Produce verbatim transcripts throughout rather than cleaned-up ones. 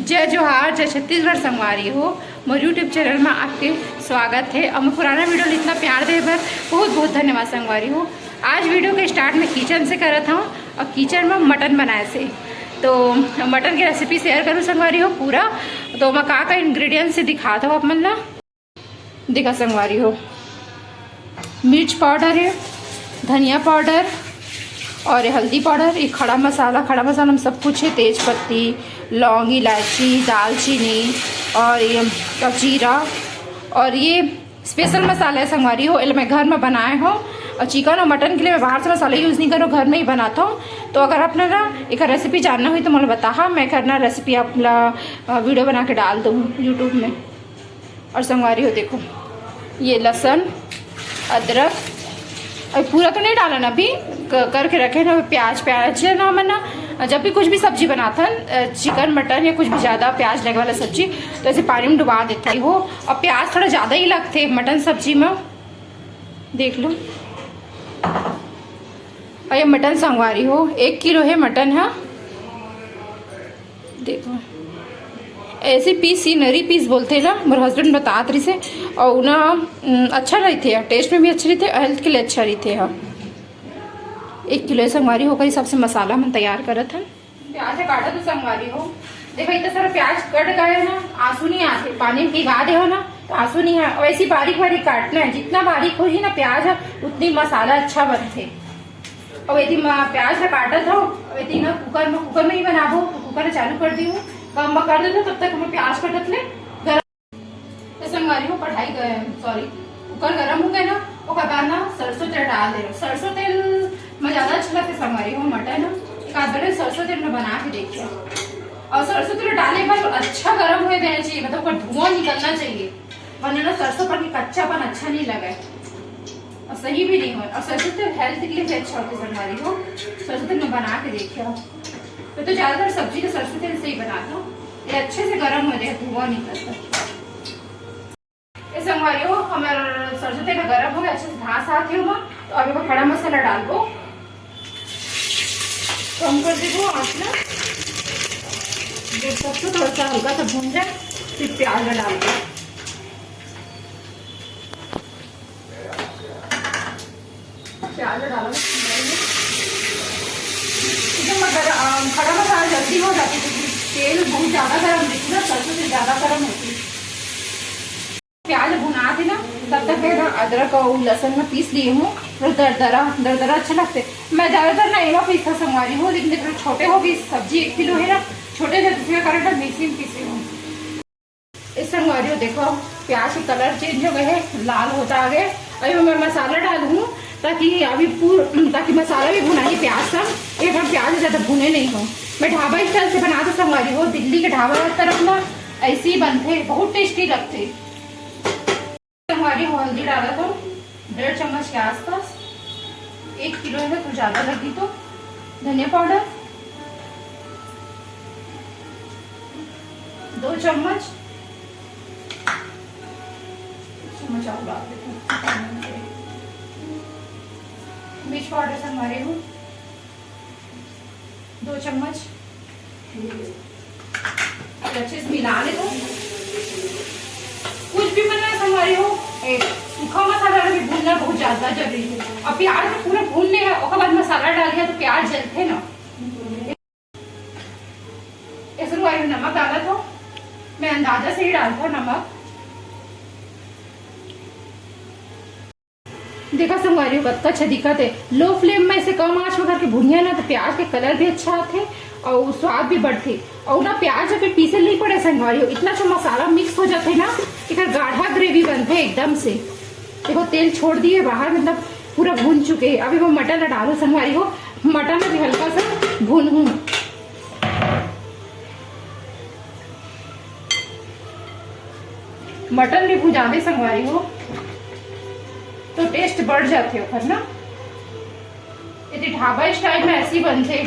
जय जोहार, जय छत्तीसगढ़ संगवारी हो। मोर YouTube चैनल में आपके स्वागत है और मोर पुराना वीडियो ल इतना प्यार दे बर बहुत बहुत धन्यवाद संगवारी हो। आज वीडियो के स्टार्ट में किचन से करत हूँ और किचन में मटन बनाए से, तो मटन के रेसिपी शेयर करूँ संगवारी हो पूरा। तो मैं का का इंग्रेडिएंट्स से दिखात हूँ आप मन ला। देखा संगवारी हो, मिर्च पाउडर है, धनिया पाउडर और ये हल्दी पाउडर, ये खड़ा मसाला, खड़ा मसाला में सब कुछ है, तेज पत्ती, लौंग, इलायची, दालचीनी और ये जीरा और ये स्पेशल मसाला है संगवारी हो, ये मैं घर में बनाए हो। और चिकन और मटन के लिए मैं बाहर से मसाला यूज़ नहीं करूँ, घर में ही बनाता हूँ। तो अगर आप ना एक रेसिपी जानना हुई तो मुझे बताहा, मैं करना रेसिपी अपना वीडियो बना के डाल दूँ YouTube में। और संगवारी हो देखो, ये लहसुन, अदरक, अभी पूरा तो नहीं डाला ना, अभी क-, करके रखे ना प्याज। प्याज है ना, मैं ना जब भी कुछ भी सब्जी बनाथन, अ, चिकन मटन या कुछ भी ज़्यादा प्याज लगे वाला सब्जी, तो ऐसे पानी में डुबा देती हो। और प्याज थोड़ा ज़्यादा ही लगते मटन सब्जी में, देख लो। और ये मटन संगवारी हो, एक किलो है मटन है। देखो, ऐसे पीस ही नरी पीस बोलते ना, मोर हस्बैंड बतात रहिसे। और ना, उम, अच्छा रहते हैं, टेस्ट में भी अच्छे रहते हैं, हेल्थ के लिए अच्छा रहते हैं। एक किलो संगवारी हो, ओकर हिसाब से मसाला हम तैयार करत हन। प्याज काटा तो संगवारी हो, देखो इतना सारा प्याज कट गए ना, आंसू नहीं आते, पानी में भिगा दे हो ना तो आंसू नहीं है। वैसे बारीक बारीक काटना है, जितना बारीक होही ना प्याज, उतनी मसाला अच्छा बनते। अब यदि म-, प्याज ला काटत हो, अब यदि मैं कुकर में, कुकर में ही बनाबो, तो कुकर चालू कर दी हूँ, कम कर देते, तब तक हम प्याज कटत ले गरम। तो संगवारी हो, कढ़ाई, सॉरी, कुकर गरम हो गए ना, ओकर बाद ना सरसों तेल डाल दे। सरसों तेल में ज़्यादा अच्छा लगता है संगवारी हो, मटन ना, एक आध बार सरसों तेल में बना के देखिए। और सरसों तेल डाले के बाद अच्छा गरम हो देना चाहिए, मतलब ओकर धुआं निकलना चाहिए, वरना ना सरसों पर के कच्चापन अच्छा नहीं लगे। और सही भी नहीं हो। और सरसों तेल हेल्थ के लिए भी अच्छा होता है संगवारी हो, सरसों तेल में बना के देखिए। मैं तो ज़्यादातर सब्जी के सरसों तेल से ही बनाता हूँ। ये अच्छे से गर्म हो जाए, धुआं निकलता है। ये संगवारी हो, हमारा सरसों तेल गर्म हो गया, अच्छे से घास आती हूँ मैं। तो अभी मैं खड़ा मसाला डालबो, कम कर देबो आँच ना। ये सब तो थोड़ा सा हल्का सा भून जाए, फिर प्याज डालबो। प्याज डाला ना, एकदम अगर, अम, खड़ा मसाला जल्दी हो जाती, क्योंकि तेल बहुत ज़्यादा गर्म देखी ना, सरसों से ज़्यादा गर्म होती। प्याज भुना थे ना, तब तक है ना अदरक और लहसुन में पीस लिए हूँ, थोड़ा दरदरा दरदरा अच्छा लगते। मैं ज़्यादातर ना एमा पीसता संगवारी हूँ, लेकिन देखो छोटे हो गई सब्जी, एक किलो है ना, छोटे से दूसरे कारण ना मिक्सी में पीसी हूँ। इस संगवारी हो देखो, प्याज के कलर चेंज हो गए है, लाल होता आ गए। अभी मैं मसाला डालूँ ताकि अभी पूर ताकि मसाला भी भुनाई प्याज सब। ये हम प्याज ज़्यादा भुने नहीं हो, मैं ढाबा स्टाइल से बनाते संगवारी हो, दिल्ली के ढाबा तरफ ना ऐसे ही बनते, बहुत टेस्टी लगते। संगवारी हो हल्दी डाला था डेढ़ चम्मच के आसपास, एक किलो है तो ज़्यादा लगी। तो धनिया पाउडर दो चम्मच, चम्मच और डाल देते हैं। मिर्च पाउडर संगवारी हो दो चम्मच, अच्छे से मिला ले। तो कुछ भी बनाए संगवारी हो, ए, सूखा मसाला भी भूनना बहुत ज़्यादा जरूरी है। अब प्याज में पूरा भून ले, ओकर बाद मसाला डाल दिया तो प्याज जलते ना। ये संगवारी हो नमक डाला था, मैं अंदाजा से ही डालता नमक। देखा संगवारी हो, कतका अच्छा दिखत है। लो फ्लेम में इसे कम आंच में करके भुनिया ना, तो प्याज के कलर भी अच्छा आथे और स्वाद भी बढ़थे। और ना प्याज अगर पीसे नहीं पड़े संगवारी हो, इतना अच्छा मसाला मिक्स हो जाथे ना, एकर गाढ़ा ग्रेवी बनथे एकदम से। देखो तेल छोड़ दिए बाहर, मतलब पूरा भून चुके हैं। अभी वो मटन डालो संगवारी हो, मटन भी हल्का सा भून हूँ। मटन भी भुजाबे संगवारी हो तो टेस्ट बढ़ जाथे ओकर ना। यदि ढाबा स्टाइल में ऐसी बनथे,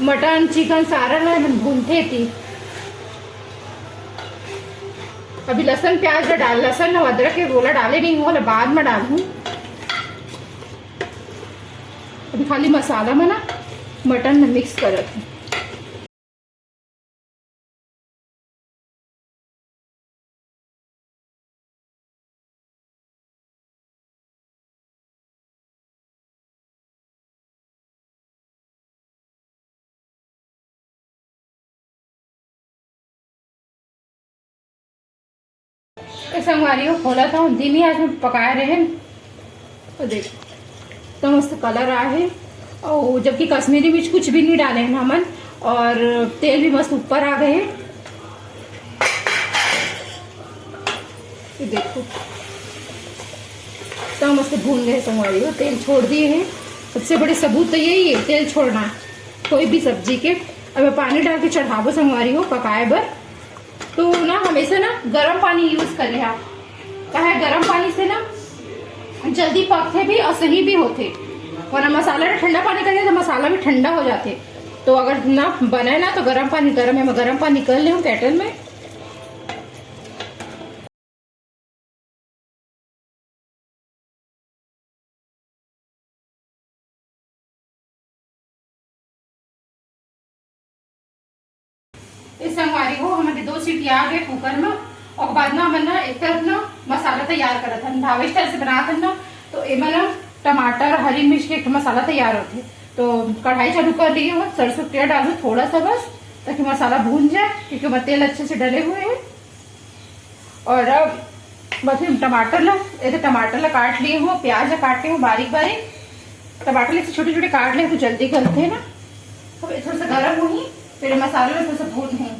मटन चिकन सारा ला मन भूनथे थी। अभी लहसुन प्याज ला डाल, लहसुन अउ अदरक के गोला डाले नहीं हूँ, ओला बाद में डालहूँ। अभी खाली मसाला में ना मटन में मिक्स करत हूँ। तो संगवारी हो, खोला था धीमी आंच में पकाए रहे। तो देखो, तो मस्त कलर आए है। और जबकि कश्मीरी मिर्च कुछ भी नहीं डाले हैं हमन, और तेल भी मस्त ऊपर आ गए हैं। ये देखो, तो मस्त भून गए संगवारी हो, तेल छोड़ दिए हैं। सबसे बड़े सबूत तो यही है, तेल छोड़ना कोई भी सब्जी के। अब मैं पानी डाल के चढ़ाबो संगवारी हो पकाए बर। तो ना हमेशा ना गरम पानी यूज करिहा, काहे गरम पानी से ना जल्दी पकथे भी और सही भी होथे। वरना मसाला ना ठंडा पानी करिहा तो मसाला भी ठंडा हो जाथे। तो अगर ना बने ना तो गरम पानी, गरम है, मैं गरम पानी कर ले हूँ केटल में। ये संगवारी हो, हमन के दो सीटी आ गए कुकर में। और बाद में हमन ना एक तरफ ना मसाला तैयार करत हन, ढाबा स्टाइल से बनात हन ना, तो एमा ना टमाटर, हरी मिर्च के एक ठो मसाला तैयार होथे। तो कढ़ाई चालू कर लिए हो, सरसों के तेल डालू थोड़ा सा बस, ताकि मसाला भून जाए, क्योंकि ओमा तेल अच्छे से डले हुए हैं। और अब बस हम टमाटर ला, ये तो टमाटर ला काट लिए हो, प्याज ला काट लिए हो बारीक बारीक। टमाटर ऐसे छोटे छोटे काट ले तो जल्दी गलते हैं ना। अब ये थोड़ा सा गर्म होही, फिर मसाला ला थोड़ा सा भून ही।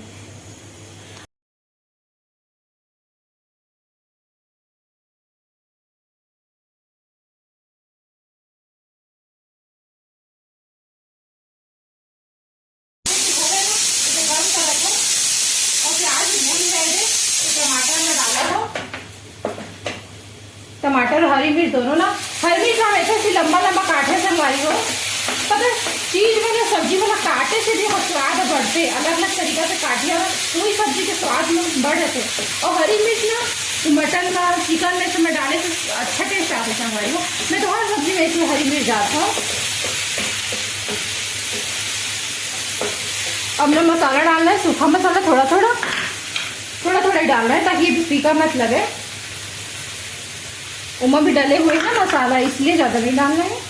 और प्याज भी भून गए थे, तो टमाटर में डाला था। टमाटर और हरी मिर्च दोनों ना, हरी मिर्च हम ऐसे ऐसे लंबा लंबा काटे संगवारी हो। पता है, चीज में ना, सब्जी में ना काटे से भी स्वाद बढ़ते, अलग अलग तरीका से काटिया ना, पूरी सब्जी के स्वाद में बढ़ जाते। और हरी मिर्च ना, मटन में, चिकन में से मैं डाले तो अच्छा टेस्ट आता है संगवारी हो। मैं तो हर सब्जी में ऐसे हरी मिर्च डालता हूँ। अब ना मसाला डालना है, सूखा मसाला थोड़ा थोड़ा, थोड़ा थोड़ा ही डालना है, ताकि ये भी फीका मत लगे। ओमा भी डले हुए हैं मसाला, इसलिए ज्यादा नहीं डालना है।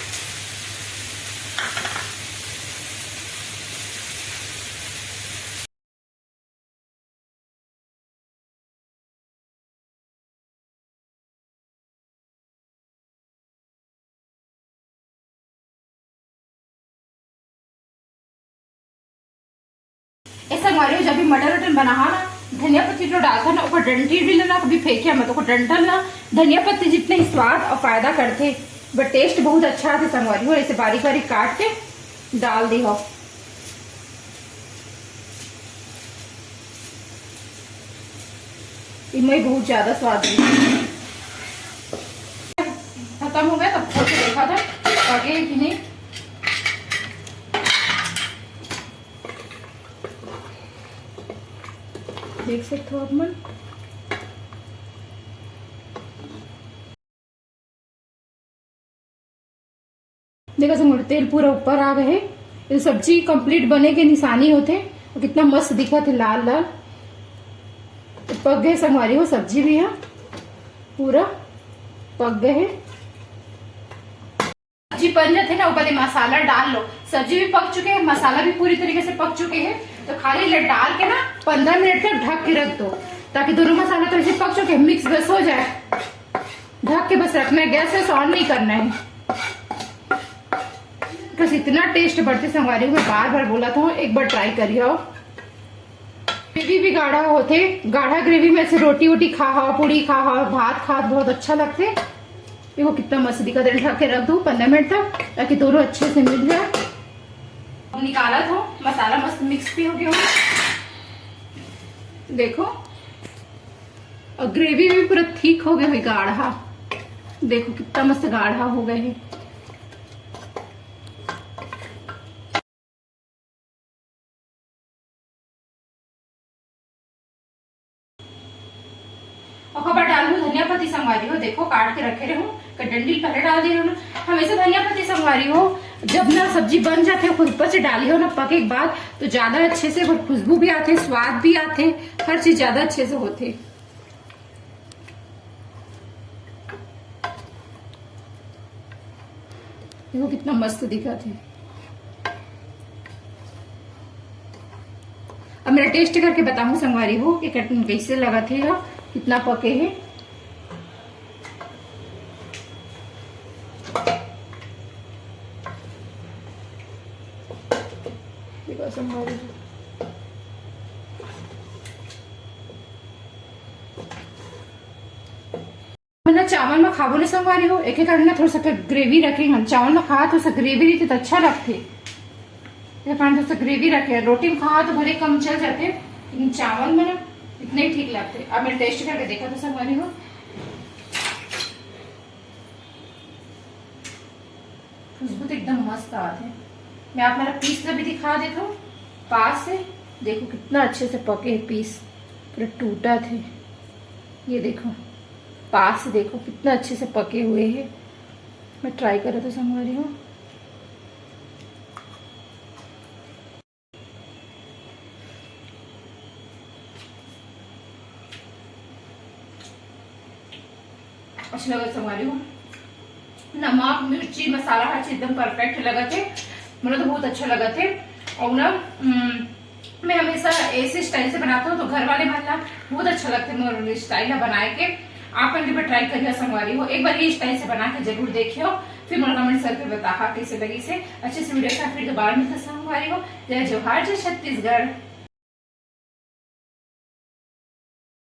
ए संगवारी हो, जब भी मटन वटन बनाहा ना, धनिया पत्ती तो डालथा ना, ओकर डंठी भी लेना, कभी फेंके मत, ओकर डंठल ना धनिया पत्ती जितना ही स्वाद और फायदा करथे। बट टेस्ट बहुत अच्छा आथे संगवारी हो। ऐसे बारीक बारीक काट के डाल दी हो, इमे बहुत ज्यादा स्वाद है। खत्म हो गया, तब खोल के देखा था, पके कि नहीं। देख सकते हो आप मन। देखा संगवारी, तेल पूरा ऊपर आ गए है। ये सब्जी कंप्लीट बने के निशानी होते, कितना मस्त दिखा थे, लाल लाल। तो पक गए संगवारी हो, सब्जी भी है पूरा पक गए है। सब्जी बन जाते ना, ऊपर ये मसाला डाल लो। सब्जी भी पक चुके हैं, मसाला भी पूरी तरीके से पक चुके हैं। तो खाली ले डाल के ना पंद्रह मिनट तक ढक के रख दो, ताकि दोनों मसाला तो ऐसे पक चुके हैं, मिक्स बस हो जाए। ढक के बस रखना है, गैस वैस ऑन नहीं करना है। बस इतना टेस्ट बढ़ते संगवारी, मैं बार बार बोला था, एक बार ट्राई करिए। ग्रेवी भी गाढ़ा होते, गाढ़ा ग्रेवी में से रोटी वोटी खा हो, पूड़ी खा हो, भात खा, बहुत अच्छा लगते। देखो कितना मस्त दिखा दे, ढक के रख दो पंद्रह मिनट तक, ताकि दोनों अच्छे से मिल जाए। अब निकाला था, मसाला मस्त मिक्स भी हो गया हो। देखो, और ग्रेवी भी पूरा थिक हो गया है, गाढ़ा। देखो कितना मस्त गाढ़ा हो गया है। और खबर डालू धनिया पत्ती संगवारी हो, देखो काट के रखे रहूं, का डंडी पहले डाल दे रहूं। हमेशा धनिया पत्ती संगवारी हो, जब ना सब्जी बन जाते हो, ऊपर से डाली हो ना पके के बाद, तो ज्यादा अच्छे से खुशबू भी आते, स्वाद भी आते, हर चीज ज्यादा अच्छे से होते। देखो कितना मस्त दिखा थे। अब मेरा टेस्ट करके बताऊं संगवारी हो कि कट-, कैसे लगा थे या कितना पके है। मैं ना चावल में खाबो नहीं संगवारी हो, एके कारण ना थोड़ा सा ग्रेवी रखे हन। चावल में खा थोड़ा सा ग्रेवी रहिथे तो अच्छा लगथे, एके कारण थोड़ा सा ग्रेवी रखे हन। रोटी में खा तो भले कम चल जाथे, लेकिन चावल में ना इतने ही ठीक लगथे। अब मैं टेस्ट करके देखा तो संगवारी हो, खुशबू तो एकदम मस्त आत हे। मैं आप मन ला पीस ला भी दिखा देता हूँ पास से। देखो कितना अच्छे से पके हे पीस, पूरा टूटा थे। ये देखो पास से, देखो कितना अच्छे से पके हुए हैं। मैं ट्राई करा तो संगवारी हो, अच्छा लगा संगवारी हो। नमक, मिर्ची, मसाला हर चीज एकदम परफेक्ट लगत हे। मोला तो बहुत अच्छा लगत हे। और ना, हम्म, मैं हमेशा ऐसे स्टाइल से बनाता हूँ, तो घर वाले मन ला बहुत अच्छा लगता है मोर स्टाइल ला बनाए के। आप मन भी ट्राई करिए संगवारी हो, एक बार ये स्टाइल से बना के जरूर देखियो, फिर मोला कमेंट्स करके बताहा कैसे लगी से। अच्छे से वीडियो के साथ फिर दोबारा मिलते संगवारी हो। जय जोहार, जय छत्तीसगढ़।